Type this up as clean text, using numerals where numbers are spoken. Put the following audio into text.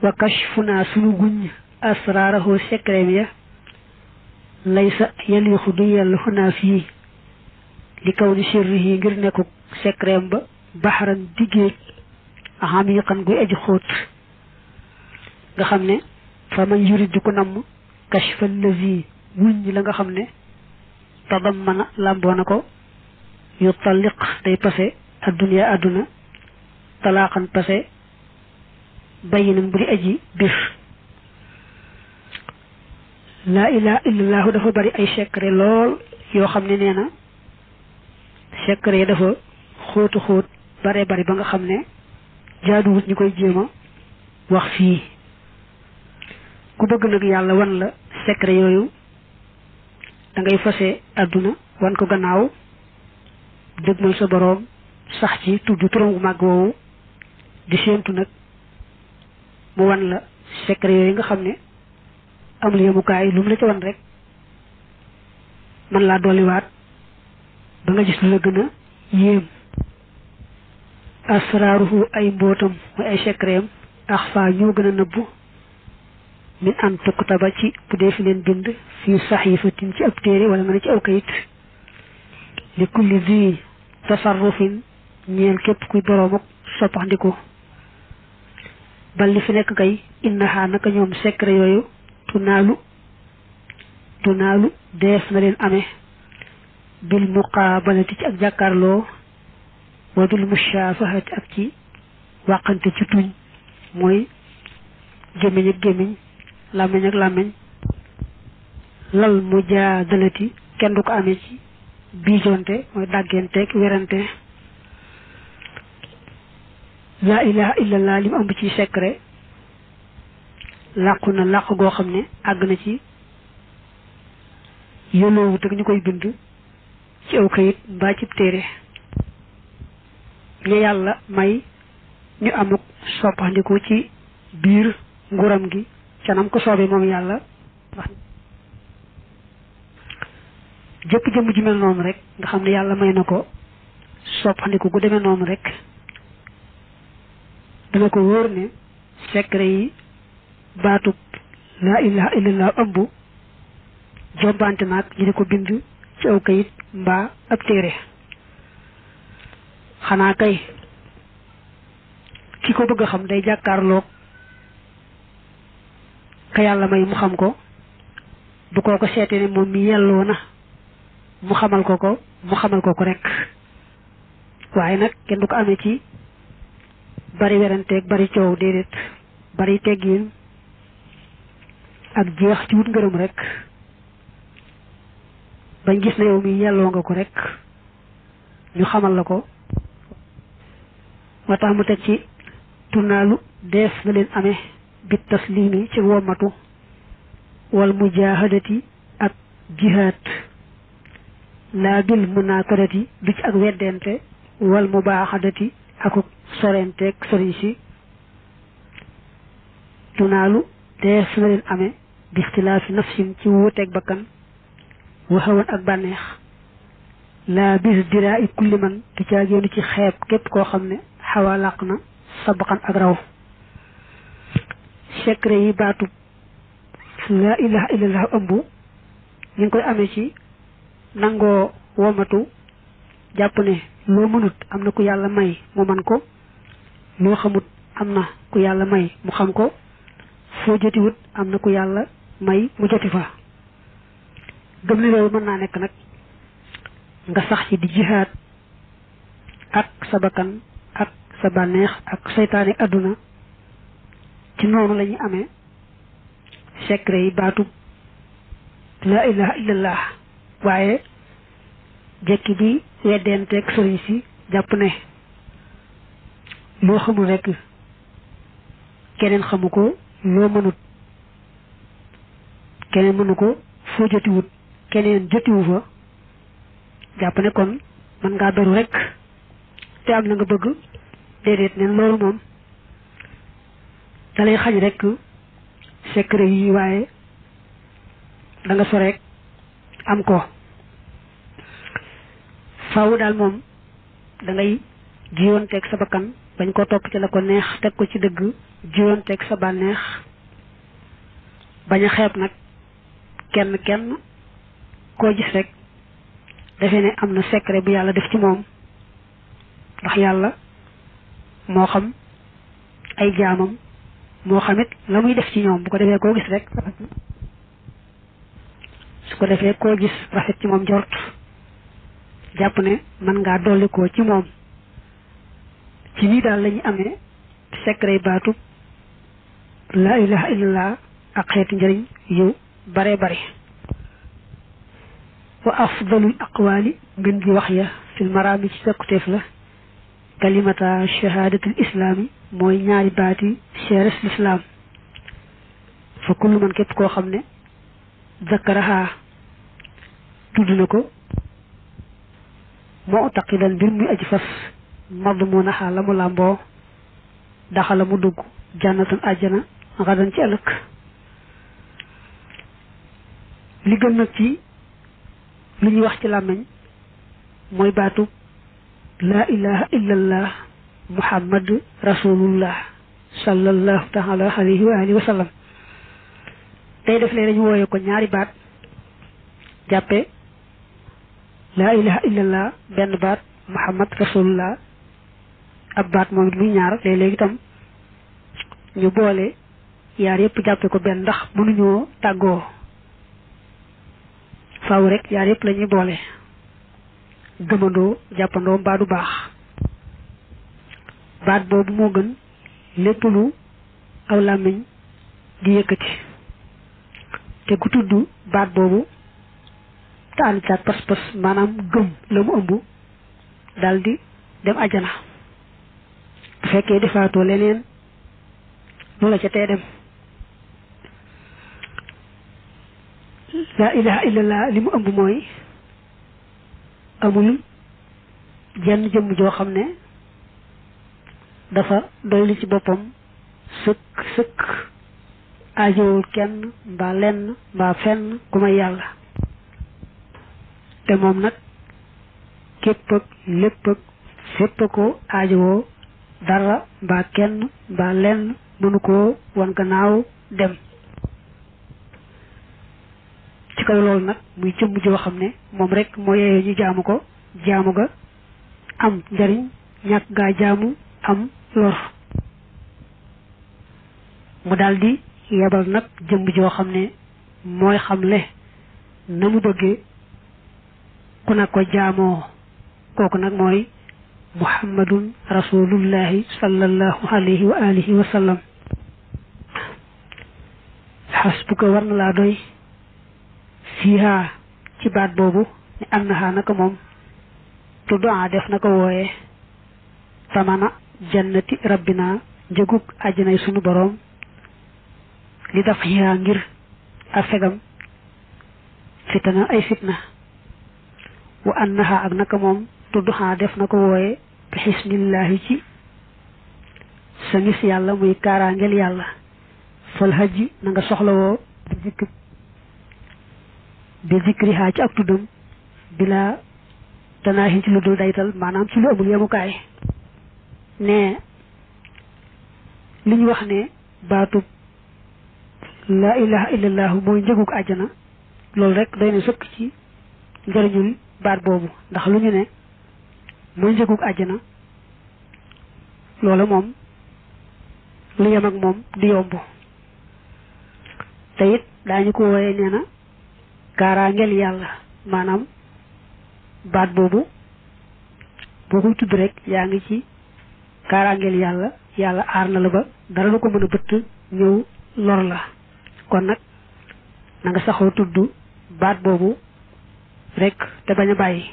wa kashfuna sunu guñ asraarahu secret ya laysa yaliixu du yellu xunaa fii li kaw ni sirrihi ngir nekku secret ba baxaran diggéej xamiqan guy aji xóot nga xam ne fa man yurid di ko namm kashfa lazi wuñ la nga xam ne tadammana làmboo na ko yu talliq day pase adduna adduna talaaxan pase bayinan bu di aji bir laa ilaha illallahu dafa bari ay secret lool yoo xam ne nee na secret yi dafa xóotu xóot bare bari ba nga xam ne jaaduwut ñu koy jéema wax fii ku bëgg nag yàlla wan la secret yooyu da ngay fase adduna wan ko gannaaw dëgmal sa boroom sax ci tudd turam gu màgg woowu di séentu nag mu wan la secret yooyu nga xam ne amul yemukaay lu mu la ci wan rek man laa dolliwaat ba nga gis lu la gën a yéem asraaruhu ay mbootam mooy ay secretam axfa ñoo gën a nëbbu min an tuktaba ci bu dee fi leen bind fii saxiifatin ci ab téere wala nga ne ci aw kayit li kulli zi tasarrufin ñeel képp kuy boroom ak soppaxndiku bal li fi nekk kay innaha naka ñoom secret yooyu tunaalu deef na leen amee bil muqaabalati ci ak jàkkaarloo wa bil mushafahati ak ci wàqante ci tuñ mooy gémmiñ ak gémmiñ làmmiñ ak làmmiñ lal mujaadalati kenn du ko amee ci biijonte mooy dàggenteeg werante laa ilaha illallah li mu ëmb ci secret làqu na làqu goo xam ne àgg na ci yoloowu teg ñu koy bind ci aw kayit mbaa ci téere ñu yàlla may ñu amuk soppandiku ci biir nguuram gi canam ko soobee moom yàlla ndax jëpp jëmm ji mel noonu rek nga xam ne yàlla may na ko soppandiku gu demee noonu rek dana ko wóor ne secret yi baatub laa ilaha illallah ëmb jombante naag ñu di ko bind ci aw kayit mbaa ab téere xanaa kay ki ko bëgg a xam day jàkkaarloog ka yàlla may mu xam ko bu koo ko seetee ne moom mi yelloo na mu xamal ko ko rek waaye nag kenn du ko amee ci bari weranteeg bari coow déedéet bari teggiin ak jeex ci wut ngërëm rek bañ gis na yow mi yelloo nga ko rek ñu xamal la ko moo tax mu teg ci tunaalu deef na leen amee bi taslimi ci wommatu wal mujahadati ak jihaad laa bil munaakarati du ci ak weddente wal mubaaxadati akuk sorenteeg sëriñ si tunaalu deef na leen amee bi ixtilaafi nafsin ci wuuteeg bakkan waxawoon ak bànneex laa bis diraa i kulli man du caagéenu ci xeeb képp koo xam ne xawaa làq na sabaqan ak raw secret yi baatu laa ilaha illallah ëmb ñu ngi koy amee ci nangoo womatu jàpp ne loo mënut am na ku yàlla may mu man ko loo xamut am na ku yàlla may mu xam ko foo jotiwut am na ku yàlla may mu joti fa gëm ne loolu mën naa nekk nag nga sax ci di jihaad ak sa bakkan ak sa bànneex ak seytaane adduna ci noonu la ñuy amee secret yi baatu laa ilaha illallah waaye jekki bi weddenteeg sëriñ si jàpp ne loo xamul rek keneen xamu ko loo mënut keneen mënu ko foo jotiwut keneen jotiwu fa jàpp ne kon mën ngaa beru rek te am na nga bëgg déedéet neen loolu moom dalay xañ rek secret yi waaye da nga so rek am ko faaw daal moom da ngay jiyoonteeg sa bakkan bañ ko topp ci la ko neex teg ko ci dëgg jiwoon teg sa bànneex bañ a xeeb nag kenn koo gis rek defe ne am na secret bu yàlla def ci moom ndax yàlla moo xam ay jaamam moo xamit la muy def ci ñoom bu ko defee koo gis rek su ko defee koo gis rafet ci moom njort jàpp ne mën ngaa dolli ko ci moom ci nii daal lañu amee secret baatub laa ilaha illallah ak xeeti njëriñ yu bare bare wa afdalul aqwaali ngën gi wax ya fil maraami ci sakkuteef la kalimata shahadatul islaami mooy ñaari baati seeres lislaam fa kullu man képp koo xam ne zakaraha tudd na ko moo taqidan mbir muy aji fas madmunaha la mu làmboo daxala mu dugg jannatan àjjana xadan ci ëllëg li gën nag ci li ñuy wax ci làmmiñ mooy baatu laa ilaha illallah muhammad rasulullah sallallahu taala alayhi wa alihi wa sallam tey def lee dañu wooye ko ñaari baat jàppe laa ilaha illallah benn baat muhammad rasulullah ab baat moom it muy ñaar léeg-léeg itam ñu boole yaar yëpp jàppe ko benn ndax mënuñoo tàggoo faaw rek yaar yëpp la ñuy boole gëmandoo jàppandoo mbaa du baax baat boobu moo gën lépp lu aw làmmiñ di yëkkati te ku tudd baat boobu te ànd caag pas-pas maanaam gëm la mu ëmb daldi dem ajana bu fekkee defaatoo leneen lu la ca tee dem laa ilaha illallah li mu ëmb mooy amul jenn jëmm joo xam ne dafa doylu ci boppam sëkk aajowul kenn mbaa lenn mbaa fenn ku may yàlla te moom nag képp ak lépp ak fépp ko aajowoo dara mbaa kenn mbaa lenn mënu koo wan gannaaw dem ci kaw loolu nag muy jëmm joo xam ne moom rek moo yeyoo ñu jaamu ko jaamu ga am njariñ ñàkk gaa jaamu am lor mu daldi yebal nag jëmm joo xam ne mooy xamle na mu bëggee ku na ko jaamoo kooku nag mooy muhammadun rasulullahi sallallahu alayhi wa alihi wa sallam xasbuka war na laa doy fiiha ci baat boobu ni annaha naka moom tuddaa def na ko wooye tamana jannati rabbina njëgug àjjanay sunu boroom li daf xiyaa ngir a fegam fitana ay fitna wa annaha ak naka moom tudduxaa def na ko wooye bi xisnillahi ci sa ngis yàlla muy kaaraangeel yàlla fal hajji na nga soxlawoo bi zikriha ci ak tuddam bila tanaahin ci lu dul daytal maanaam ci lu amul yemukaay ne li ñu wax ne baatub laa ilaha illallah mooy njëgug àjjana loolu rek doy na sëkk ci njëriñul baat boobu ndax lu ñu ne mooy njëgug àjjana loola moom lu yem ak moom di yomb te it daañu ko wooyee nee na kaaraangeel yàlla maanaam baat boobu boo koy tudd rek yaa ngi ci kaaraangeel yàlla yàlla aar na la ba dara lu ko mën a bëtt ñëw lor la kon nag na nga saxoo tudd baat boobu rek te bañ a bàyyi